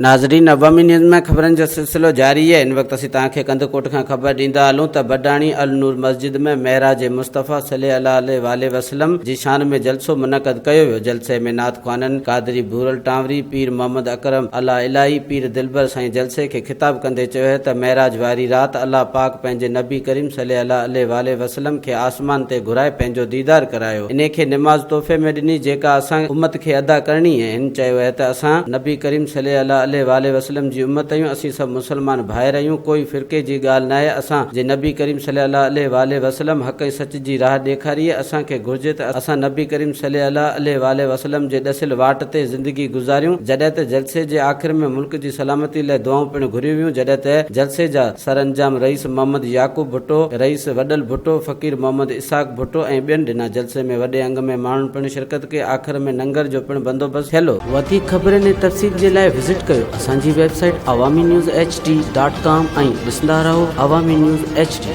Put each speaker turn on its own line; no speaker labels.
ناظرين عوامي نيوز ۾ خبرن جو سلسلو جاري آهي هن وقت اسين توهان کي ڪنڌڪوٽ کان خبر ڏيندا هلون ته بڊاڻي النور مسجد ۾ معراج مصطفيٰ صلي الله عليه واٰله وسلم جي شان ۾ جلسو منعقد ڪيو ويو جلسي ۾ نعت خوانن قادري ڀورل ٽانوري پير محمد اڪرم الله الاهي پير دلبر سائين جلسي کي خطاب ڪندي چيو ته معراج واري رات الله پاڪ پنهنجي نبي ڪريم صلي الله عليه واٰله وسلم کي آسمان تي گهرائي پنهنجو ديدار ڪرايو انهي کي نماز تحفي ۾ ڏني جيڪا اسان امت کي ادا ڪرڻي اهي هن چيو اهي ته اسان نبي ڪريم صلي الله عليه واٰله وسلم جي امت اهيون اسين سڀ مسلمان ڀائر اهيون ڪوئي فرقي جي ڳالهه ناهي اسان جي نبي ڪريم صلي الله عليه واٰله وسلم حق ۽ سچ جي راهه ڏيکاري اهي اسان کي گهرجي ته اسان نبي ڪريم صلي الله عليه واٰله وسلم جي ڏسيل واٽ تي زندگي گذاريون جڏهن ته جلسي جي آخر ۾ ملڪ جي سلامتي لاء دعائون پڻ گهريون ويون جڏهن ته جلسي جا سرانجام رئيس محمد يعقوب ڀٽو، رئيس وڏل ڀٽو، فقير محمد اسحاق ڀٽو ۽ ٻين ڏنا جلسي ۾ وڏي انگ ۾ ماڻهن پڻ شرڪت ڪئي آخر ۾ ننگر جو پڻ بندوبست ٿيل هو. وڌيڪ خبرن ۽ تفصيل جي لاء وزٽ ڪيو اسان جي website Awami news H D dot com ۽ ڏسندا رهو عوامي نيوز ايڇ ڊي.